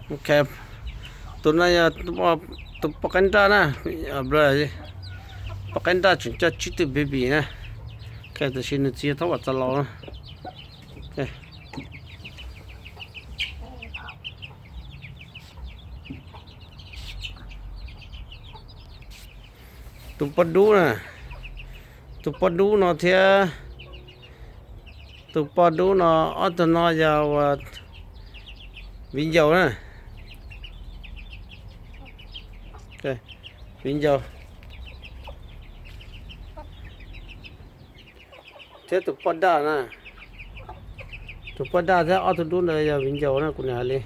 Ok, tus no yog tus poj qaib nraj na, poj qaib nraj tseem coj tsib tug baby na. Ok, tam sim nws txiv yog Thab Uas Txaus Laus na. Tus poj dub na, tus poj dub no thiab tus poj dub no, ob tug no yog ua viv ncaus na. Viv ncaus thiab tus poj daj na, tus poj daj thiab ob tug dub ntawd yog viv ncaus na, kuv niam hais li.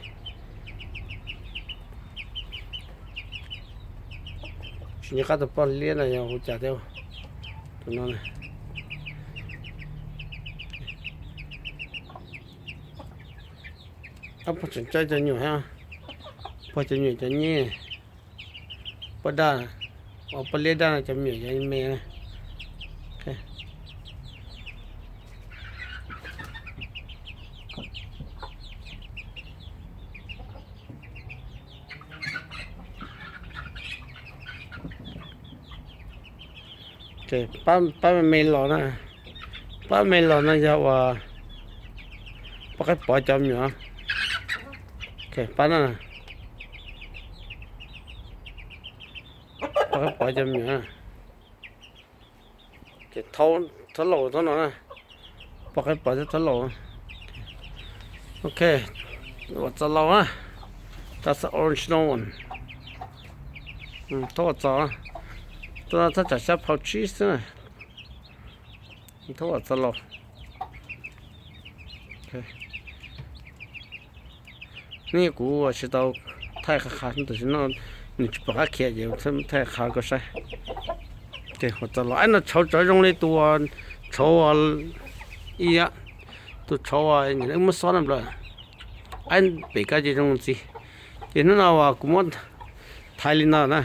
Tsis nco qab tus poj liab no yog hu cas thiab. Tus no, ob pog tseem coj cov nyuam thiab, pog cov nyuam cov nyij, poj daj, poj liab daj no cov me nyuam cov me na. Pab me me los na, pab me los no yog uas poj qaib pov cov me nyuam. Pab na, poj qaib pov cov me nyuam. Thab Laus thab no na, poj qaib pov thiab Thab Laus. Ok, Uas Txaus Laus na, that's the original one. Thab Uas Txaus, tus no thaj tsam xya phau tsib xwb na. Thab Uas Txaus Laus. Ne kuv tsis tau thaij qha qha tam sim no, nws tsis pom qab khiav ces thaij qha koj saib. Ces Uas Txaus Laus, aib no tshauv tsawv zoo li tus tshauv ib yam, tus tshauv wb muab xob no nplawm, aib pem koj ces zoo ntxiv. Ces hnub no uas kuv muab thaiv li no na,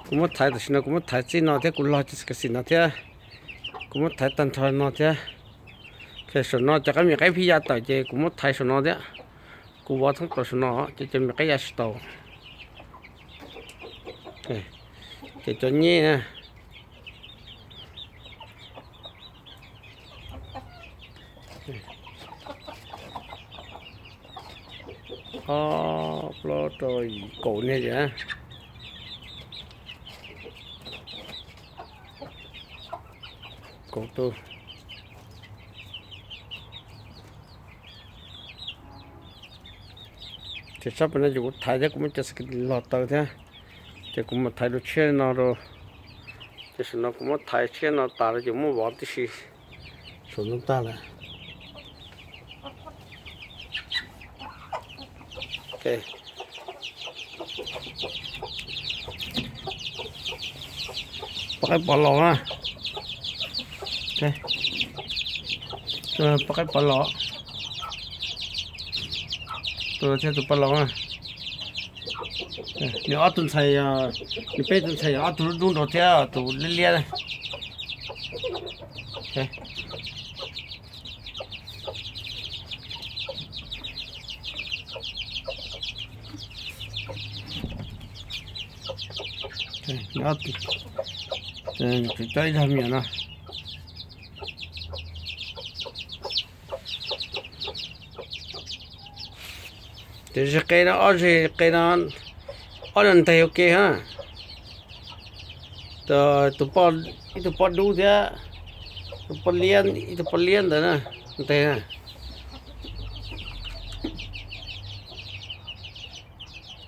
kuv muab thaiv tam sim no kuv muab thaiv txij no thiab kuv log ces kas xim no thiab, kuv muab thaiv tag nrho no thiab. Saum no cov qab me nyuam qaib phij ya tawm ces kuv muab thaiv saum no thiab, kuv vov thoob plaws saum no ces cov me nyuam qaib ya tsis tau. Ces cov nyij na, ob plaub rau yim kaum niag ces, kaum tus. Ces sab pem no ces kuv thaiv thiab kuv muab cov xav log taw thiab, ces kuv mam thaiv dua tshiab no rau. Ces saum no kuv muab thaiv tshiab no tas rau ces muab vov tib si saum no tag lawm. Poj qaib pov los na, poj qaib pov los, tus thiab tus poj los na. Nws ob tug ntxhais, nws peb tug ntxhais yog ob tug dub dub nraud thiab tus liab liab. Cov ib zag me nyuam no. Ces zeg qe no, ob zeg qe no, ob no nteg ua ke ha. Tus, ib tug poj dub thiab tus poj liab, ib tug poj liab ntawd na, nteg na.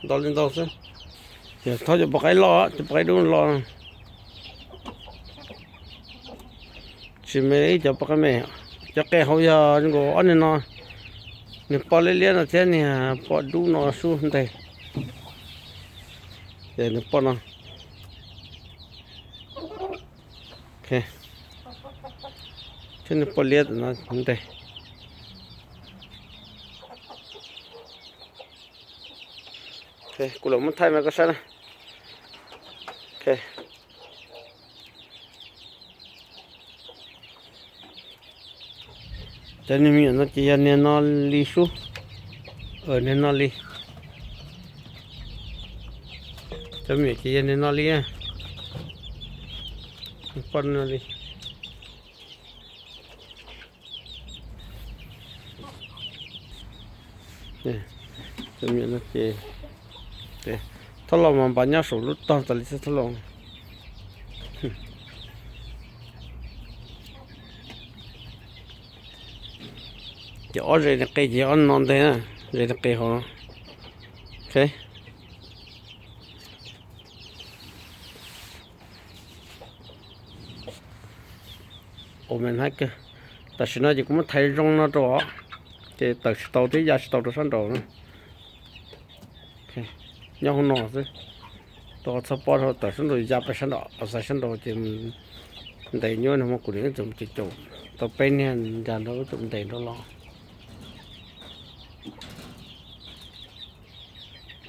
Ntau li ntau xwb. Ces thauj cov poj qaib loj, cov poj qaib dub loj. Tsis me ib cov poj qaib me, cov qe hauv yog nkaus ob niag no, niag poj liab liab no thiab niag poj dub no sub nteg. Ces niag poj no, thiab niag poj liab no nteg. Kuv lam muab thaij mas koj saib na. Cov niag me nyuam no ces yog niag no li sub. Niag no li, cov me nyuam ces yog niag no li, poj no li. Cov me nyuam no ces, thob los mas npaj nyob saum lub tog tas li xwb thob los. Ces ob ze niag qe ces ob no nteg na, ze niag qe hauv no. Ok. Ua me nab kawg. Tam sim no ces kuv muab thaiv zoo no rau, ces tawm tsis tau thiab ya tsis tau rau sab nraud na. Nyob hauv no xwb. Tua txhob pob rau tawm sab nraud ya pais sab nraud, xav sab nraud ces ntes nyuaj no mas kuv niam wb txawm mus caum caum tau peb niag ncas nraud wb txawm ntes nraud los.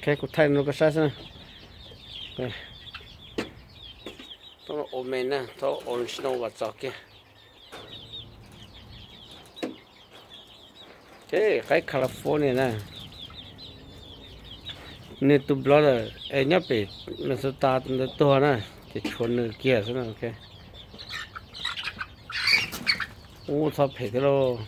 Ok, kuv thaij rau koj saib xwb na. Thaub ua me na, thaub ua snow vas txog kiag. Ces qaib California na, nws tus brother es nyob pem Minnesota ntawd tuag na, ces tshuav nws kiag xwb na. Ok. Ub, txhob phem thiab lauj.